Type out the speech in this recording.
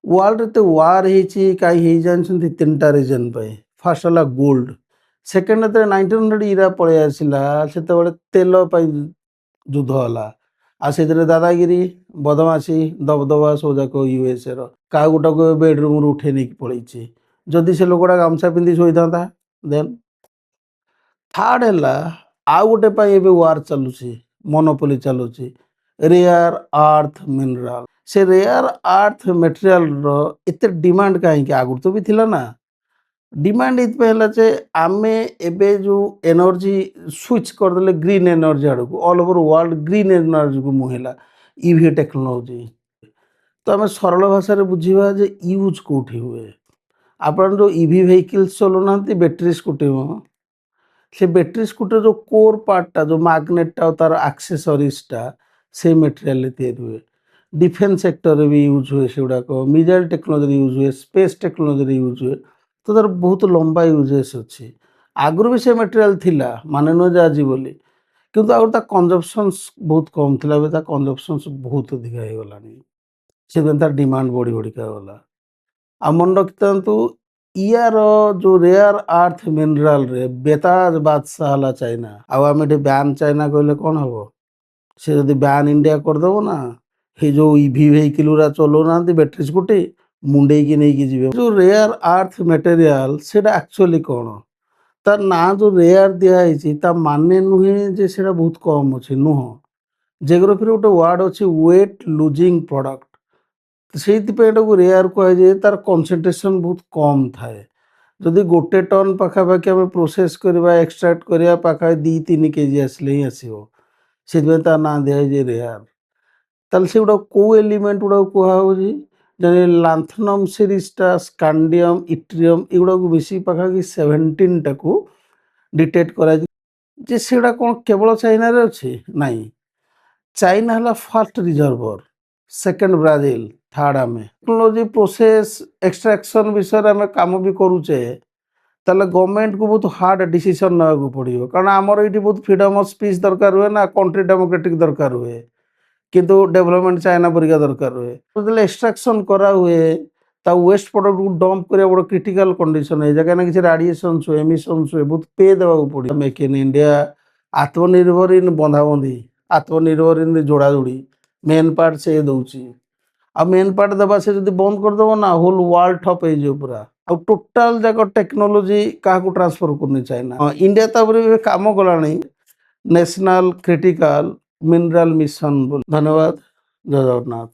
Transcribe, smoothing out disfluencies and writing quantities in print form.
ୱାର୍ଲଡରେ ଏତେ ୱାର୍ ହେଇଛି କାହିଁ ହେଇ ଜାଣିଛନ୍ତି? ତିନିଟା ରିଜନ୍ ପାଇଁ। ଫାର୍ଷ୍ଟ ହେଲା ଗୋଲ୍ଡ। ସେକେଣ୍ଡ, ଯେତେବେଳେ 1900 ଇରା ପଳେଇ ଆସିଲା, ସେତେବେଳେ ତେଲ ପାଇଁ ଯୁଦ୍ଧ ହେଲା। ଆଉ ସେଥିରେ ଦାଦାଗିରି, ବଦମାସି, ଦବଦବା ସବୁ ଯାକ ୟୁଏସ୍ଏର। କାହା ଗୋଟାକୁ ବେଡ଼ରୁମ୍ରୁ ଉଠେଇ ନେଇକି ପଳେଇଛି। ଯଦି ସେ ଲୋକଟା ଗାମୁଛା ପିନ୍ଧି ଶୋଇଥାନ୍ତା, ଦେନ୍? ଥାର୍ଡ ହେଲା, ଆଉ ଗୋଟେ ପାଇଁ ଏବେ ୱାର୍ ଚାଲୁଛି, ମନୋପଲି ଚାଲୁଛି, ରେୟାର ଆର୍ଥ ମିନେରାଲ। ସେ ରେୟାର ଆର୍ଥ ମେଟେରିଆଲର ଏତେ ଡିମାଣ୍ଡ କାହିଁକି? ଆଗରୁ ତ ବି ଥିଲା ନା। ଡିମାଣ୍ଡ ଏଇଥିପାଇଁ ହେଲା ଯେ ଆମେ ଏବେ ଯେଉଁ ଏନର୍ଜି ସୁଇଚ୍ କରିଦେଲେ ଗ୍ରୀନ୍ ଏନର୍ଜି ଆଡ଼କୁ, ଅଲ୍ ଓଭର ୱାର୍ଲଡ ଗ୍ରୀନ୍ ଏନର୍ଜିକୁ ମୁହେଁଲା, ଇଭି ଟେକ୍ନୋଲୋଜି। ତ ଆମେ ସରଳ ଭାଷାରେ ବୁଝିବା ଯେ ୟୁଜ୍ କେଉଁଠି ହୁଏ। ଆପଣ ଯେଉଁ ଇଭି ଭେହିକିଲ୍ସ ଚଲାଉନାହାନ୍ତି, ବ୍ୟାଟେରୀ ସ୍କୁଟି, ସେ ବ୍ୟାଟେରୀ ସ୍କୁଟିର ଯେଉଁ କୋର୍ ପାର୍ଟଟା, ଯେଉଁ ମ୍ୟାଗ୍ନେଟଟା ଆଉ ତାର ଆକ୍ସେସରିଜଟା, ସେଇ ମେଟେରିଆଲରେ ତିଆରି ହୁଏ। ଡିଫେନ୍ସ ସେକ୍ଟରରେ ବି ୟୁଜ୍ ହୁଏ ସେଗୁଡ଼ାକ, ମିଜାଇଲ୍ ଟେକ୍ନୋଲୋଜିରେ ୟୁଜ୍ ହୁଏ, ସ୍ପେସ୍ ଟେକ୍ନୋଲୋଜିରେ ୟୁଜ୍ ହୁଏ। ତ ତାର ବହୁତ ଲମ୍ବା ୟୁଜେସ୍ ଅଛି। ଆଗରୁ ବି ସେ ମେଟେରିଆଲ ଥିଲା, ମାନେ ନୁହେଁ ଯେ ଆଜି ବୋଲି। କିନ୍ତୁ ଆଗରୁ ତା କଞ୍ଜମ୍ପସନ୍ସ ବହୁତ କମ୍ ଥିଲା। ଏବେ ତା କଞ୍ଜମ୍ପସନ୍ସ ବହୁତ ଅଧିକା ହେଇଗଲାଣି। ସେଥିପାଇଁ ତାର ଡିମାଣ୍ଡ ବଢ଼ି ବଢ଼ିକା ଗଲା। ଆଉ ମନେ ରଖିଥାନ୍ତୁ, ଇଆର ଯେଉଁ ରେୟାର ଆର୍ଥ ମିନେରାଲରେ ବେତାଜ ବାଦଶାହ ହେଲା ଚାଇନା। ଆଉ ଆମେ ଏଠି ବ୍ୟାନ୍ ଚାଇନା କହିଲେ କ'ଣ ହବ? ସେ ଯଦି ବ୍ୟାନ୍ ଇଣ୍ଡିଆ କରିଦେବ ନା, ଏଇ ଯେଉଁ ଇଭି ଭେହିକିଲ୍ ଗୁଡ଼ା ଚଲାଉନାହାନ୍ତି, ବ୍ୟାଟେରୀ ସ୍କୁଟି, ମୁଣ୍ଡେଇକି ନେଇକି ଯିବେ। ଯେଉଁ ରେୟାର ଆର୍ଥ ମେଟେରିଆଲ, ସେଇଟା ଆକ୍ଚୁଆଲି କ'ଣ? ତା ନାଁ ଯେଉଁ ରେୟାର ଦିଆହେଇଛି, ତା ମାନେ ନୁହେଁ ଯେ ସେଇଟା ବହୁତ କମ୍ ଅଛି। ନୁହଁ। ଜିଓଗ୍ରାଫିରେ ଗୋଟେ ୱାର୍ଡ ଅଛି, ୱେଟ୍ ଲୁଜିଂ ପ୍ରଡକ୍ଟ। ସେଇଥିପାଇଁ ଏଟାକୁ ରେୟାର କୁହାଯାଏ। ତାର କନସେନ୍ଟ୍ରେସନ୍ ବହୁତ କମ୍ ଥାଏ। ଯଦି ଗୋଟେ ଟନ୍ ପାଖାପାଖି ଆମେ ପ୍ରୋସେସ୍ କରିବା, ଏକ୍ସଟ୍ରାକ୍ଟ କରିବା, ପାଖାପାଖି 2-3 କେଜି ଆସିଲେ ହିଁ ଆସିବ। ସେଥିପାଇଁ ତା ନାଁ ଦିଆହେଇଛି ରେୟାର। ତାହେଲେ ସେଗୁଡ଼ାକ କେଉଁ ଏଲିମେଣ୍ଟ ଗୁଡ଼ାକୁ କୁହାହେଉଛି? ଯେମିତି ଲାନ୍ଥନମ୍ ସିରିଜଟା, ସ୍କାଣ୍ଡିୟମ୍, ଇଟ୍ରିୟମ୍, ଏଗୁଡ଼ାକୁ ମିଶିକି ପାଖାପାଖି 17ଟାକୁ ଡିଟେକ୍ଟ କରାଯାଇଛି। ଯେ ସେଗୁଡ଼ା କ'ଣ କେବଳ ଚାଇନାରେ ଅଛି? ନାଇଁ। ଚାଇନା ହେଲା ଫାର୍ଷ୍ଟ ରିଜର୍ଭର, ସେକେଣ୍ଡ ବ୍ରାଜିଲ, ଥାର୍ଡ ଆମେ। ଟେକ୍ନୋଲୋଜି, ପ୍ରୋସେସ୍, ଏକ୍ସଟ୍ରାକ୍ସନ୍ ବିଷୟରେ ଆମେ କାମ ବି କରୁଛେ। ତାହେଲେ ଗଭର୍ଣ୍ଣମେଣ୍ଟକୁ ବହୁତ ହାର୍ଡ଼ ଡିସିସନ୍ ନେବାକୁ ପଡ଼ିବ, କାରଣ ଆମର ଏଇଠି ବହୁତ ଫ୍ରିଡ଼ମ୍ ଅଫ୍ ସ୍ପିଚ୍ ଦରକାର ହୁଏ ନା, କଣ୍ଟ୍ରି ଡେମୋକ୍ରେଟିକ୍ ଦରକାର ହୁଏ, କିନ୍ତୁ ଡେଭଲପମେଣ୍ଟ ଚାଇନା ପରିକା ଦରକାର ହୁଏ। ଯେତେବେଳେ ଏକ୍ସଟ୍ରାକ୍ସନ୍ କରାହୁଏ, ତା ୱେଷ୍ଟ ପ୍ରଡକ୍ଟକୁ ଡମ୍ପ କରିବା ବଡ଼ କ୍ରିଟିକାଲ କଣ୍ଡିସନ୍ ହେଇଯାଏ, କାହିଁକିନା କିଛି ରାଡ଼ିଏସନ୍ସ ହୁଏ, ଏମିସନ୍ସ ହୁଏ, ବହୁତ ପେ ଦେବାକୁ ପଡ଼ିବ। ମେକ୍ ଇନ୍ ଇଣ୍ଡିଆ, ଆତ୍ମନିର୍ଭର ଇନ୍ ବନ୍ଧାବନ୍ଧି, ଆତ୍ମନିର୍ଭର ଇନ୍ ଯୋଡ଼ାଯୋଡ଼ି। ମେନ୍ ପାର୍ଟ ସେ ଦେଉଛି। ଆଉ ମେନ୍ ପାର୍ଟ ଦେବା ସେ ଯଦି ବନ୍ଦ କରିଦେବ ନା, ହୋଲ୍ ୱାର୍ଲଡ ଠପ୍ ହେଇଯିବ ପୁରା। ଆଉ ଟୋଟାଲ ଯାକ ଟେକ୍ନୋଲୋଜି କାହାକୁ ଟ୍ରାନ୍ସଫର କରୁନି ଚାଇନା। ହଁ, ଇଣ୍ଡିଆ ତାପରେ ଏବେ କାମ କଲାଣି ନ୍ୟାସନାଲ କ୍ରିଟିକାଲ ମିନେରାଲ ମିଶନ ବୋଲି। ଧନ୍ୟବାଦ, ଜୟ ଜଗନ୍ନାଥ।